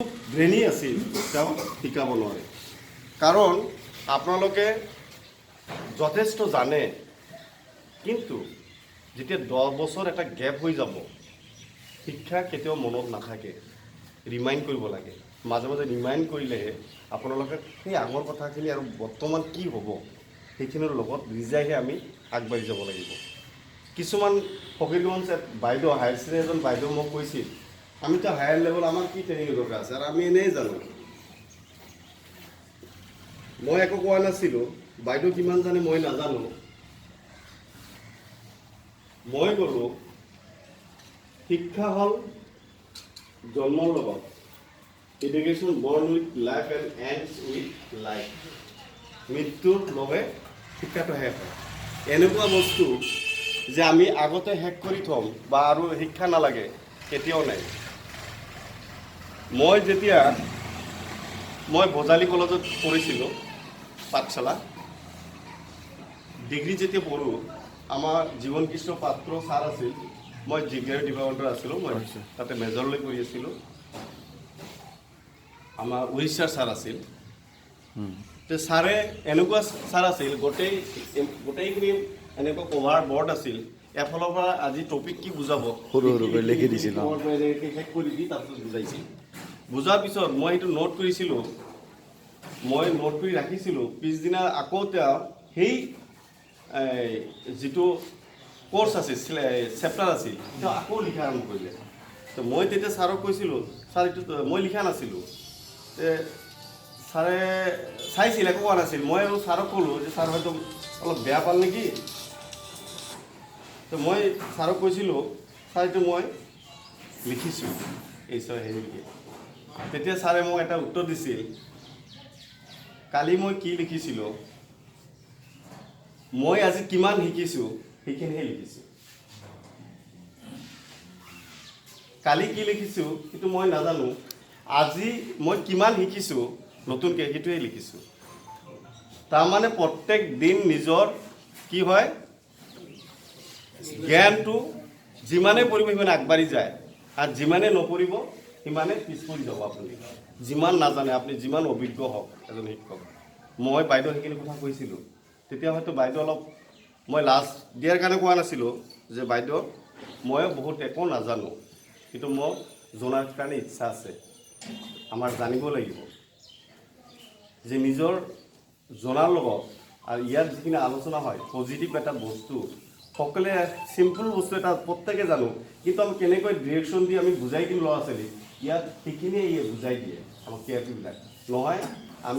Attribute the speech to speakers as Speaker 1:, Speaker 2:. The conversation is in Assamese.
Speaker 1: ব্ৰেইনী আছিল, তেওঁ শিকাব নোৱাৰে। কাৰণ আপোনালোকে যথেষ্ট জানে, কিন্তু যেতিয়া 10 বছৰ এটা গেপ হৈ যাব, শিক্ষা কেতিয়াও মনত নাথাকে। ৰিমাইণ্ড কৰিব লাগে মাজে মাজে। ৰিমাইণ্ড কৰিলেহে আপোনালোকে সেই আগৰ কথাখিনি আৰু বৰ্তমান কি হ'ব সেইখিনিৰ লগত ৰিজাইহে আমি আগবাঢ়ি যাব লাগিব। কিছুমান ফকীৰগঞ্জ বাইদেউ, হায়াৰ ছেকেণ্ডেৰী এজন বাইদেউ মোক কৈছিল, আমিতো হায়াৰ লেভেল, আমাৰ কি ট্ৰেইনিং দৰকাৰ আছে আৰু আমি এনেই জানো। মই একো কোৱা নাছিলোঁ। বাইদেউ কিমান জানে মই নাজানো। মই ক'লোঁ, শিক্ষা হ'ল জন্মৰ লগত। Education born with life and ends with life. মৃত্যুৰ লগে শিক্ষাটো শেষ হয়। এনেকুৱা বস্তু যে আমি আগতে শেষ কৰি থ'ম বা আৰু শিক্ষা নালাগে, কেতিয়াও নাই। মই যেতিয়া মই বজালী কলেজত পঢ়িছিলোঁ, পাঠশালা, ডিগ্ৰী যেতিয়া পঢ়োঁ, আমাৰ জীৱন কৃষ্ণ পাত্ৰ ছাৰ আছিল। মই জিঅ'গ্ৰাফী ডিপাৰ্টমেণ্টৰ আছিলোঁ, মই তাতে মেজৰলৈ কৰি আছিলোঁ। আমাৰ উৰিষ্যাৰ ছাৰ আছিল। তে ছাৰে এনেকুৱা ছাৰ আছিল, গোটেইখিনি এনেকুৱা কভাৰ বৰ্ড আছিল। এফালৰ পৰা আজি টপিক কি বুজাব
Speaker 2: সৰু সৰুকৈ লিখি দিছিল, অ।
Speaker 1: cover কৰি এনেকৈ শেষ কৰি দি তাৰপিছত বুজাইছিল। বুজাৰ পিছত মই সেইটো নোট কৰিছিলোঁ, মই নোট কৰি ৰাখিছিলোঁ। পিছদিনা আকৌ তেওঁ সেই এই, যিটো কৰ্চ আছিল, চেপ্টাৰ আছিল, তেওঁ আকৌ লিখা আৰম্ভ কৰিলে। তো মই তেতিয়া ছাৰক কৈছিলোঁ, ছাৰ, এইটো মই লিখা নাছিলোঁ। তে ছাৰে চাইছিল, একো কোৱা নাছিল। মই আৰু ছাৰক ক'লোঁ যে ছাৰ হয়তো অলপ বেয়া পাল নেকি। তো মই ছাৰক কৈছিলোঁ, ছাৰ, এইটো মই লিখিছোঁ এই ছয় হেৰিকে। তেতিয়া ছাৰে মোক এটা উত্তৰ দিছিল, কালি মই কি লিখিছিলোঁ, মই আজি কিমান শিকিছোঁ সেইখিনিহে লিখিছোঁ। কালি কি লিখিছোঁ সেইটো মই নাজানো, আজি মই কিমান শিকিছোঁ নতুনকৈ সেইটোৱে লিখিছোঁ। তাৰমানে প্ৰত্যেক দিন নিজৰ কি হয়, জ্ঞানটো যিমানে পঢ়িব সিমানে আগবাঢ়ি যায় আৰু যিমানে নপঢ়িব সিমানে পিছ পৰি যাব। আপুনি যিমান নাজানে, আপুনি যিমান অভিজ্ঞ হওক এজন শিক্ষক। মই বাইদেউ সেইখিনি কথা কৈছিলোঁ, তেতিয়া হয়তো বাইদেউ অলপ, মই লাজ দিয়াৰ কাৰণে কোৱা নাছিলোঁ যে বাইদেউ, ময়ো বহুত একো নাজানো, কিন্তু মই জনাৰ কাৰণে ইচ্ছা আছে। আমাৰ জানিব লাগিব যে নিজৰ জনাৰ লগত আৰু ইয়াত যিখিনি আলোচনা হয়, পজিটিভ এটা বস্তু, সকলোৱে চিম্পুল বস্তু এটা প্ৰত্যেকে জানো, কিন্তু আমি কেনেকৈ ডিৰেকশ্যন দি আমি বুজাই দিম ল'ৰা ছোৱালীক, ইয়াত সেইখিনিয়ে বুজাই দিয়ে আমাক। কে আৰ পিবিলাক নহয় আমি